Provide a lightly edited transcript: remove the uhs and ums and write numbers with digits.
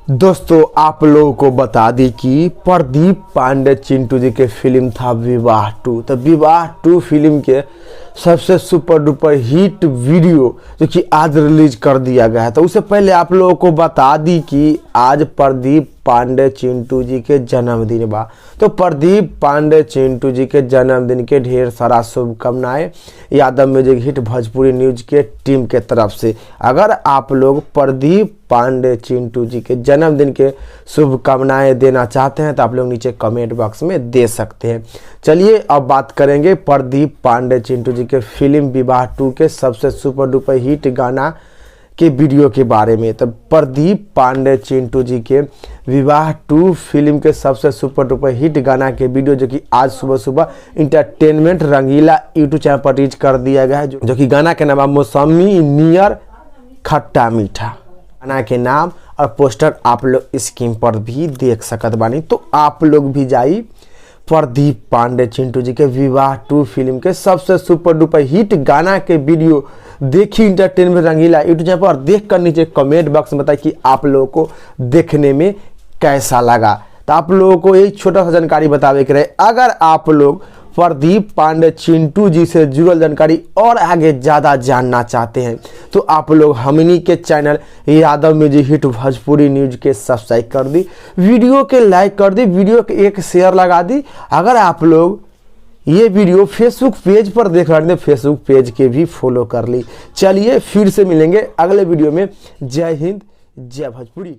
दोस्तों आप लोगों को बता दी कि प्रदीप पांडे चिंटू जी के फिल्म था विवाह टू। तो विवाह टू फिल्म के सबसे सुपर डुपर हिट वीडियो जो कि आज रिलीज कर दिया गया है। तो उससे पहले आप लोगों को बता दी कि आज प्रदीप पांडे चिंटू जी के जन्मदिन बा। तो प्रदीप पांडे चिंटू जी के जन्मदिन के ढेर सारा शुभकामनाएं Yadav music hit Bhojpuri news के टीम के तरफ से। अगर आप लोग प्रदीप पांडे चिंटू जी के जन्मदिन के शुभकामनाएं देना चाहते हैं तो आप लोग नीचे कमेंट बॉक्स में दे सकते हैं। चलिए अब बात करेंगे प्रदीप पांडे चिंटू जी के फिल्म विवाह टू के सबसे सुपर डुपर हिट गाना के वीडियो के बारे में। तो प्रदीप पांडे चिंटू जी के विवाह टू फिल्म के सबसे सुपर डुपर हिट गाना के वीडियो जो कि आज सुबह सुबह इंटरटेनमेंट रंगीला यूट्यूब चैनल पर रिलीज कर दिया गया है, जो कि गाना के नाम है मौसमी नियर खट्टा मीठा। गाना के नाम और पोस्टर आप लोग स्क्रीन पर भी देख सकत बानी। तो आप लोग भी जाई प्रदीप पांडे चिंटू जी के विवाह टू फिल्म के सबसे सुपर डुपर हिट गाना के वीडियो देखी इंटरटेनमेंट रंगीला यूट्यूब चैनल पर और देख कर नीचे कमेंट बॉक्स में बताइए कि आप लोगों को देखने में कैसा लगा। तो आप लोगों को एक छोटा सा जानकारी बतावे के रहे, अगर आप लोग प्रदीप पांडे चिंटू जी से जुड़ल जानकारी और आगे ज़्यादा जानना चाहते हैं तो आप लोग हमनी के channel Yadav music hit Bhojpuri news के सब्सक्राइब कर दी, वीडियो के लाइक कर दी, वीडियो के एक शेयर लगा दी। अगर आप लोग ये वीडियो फेसबुक पेज पर देख रहे हैं फेसबुक पेज के भी फॉलो कर ली। चलिए फिर से मिलेंगे अगले वीडियो में। जय हिंद, जय भोजपुरी।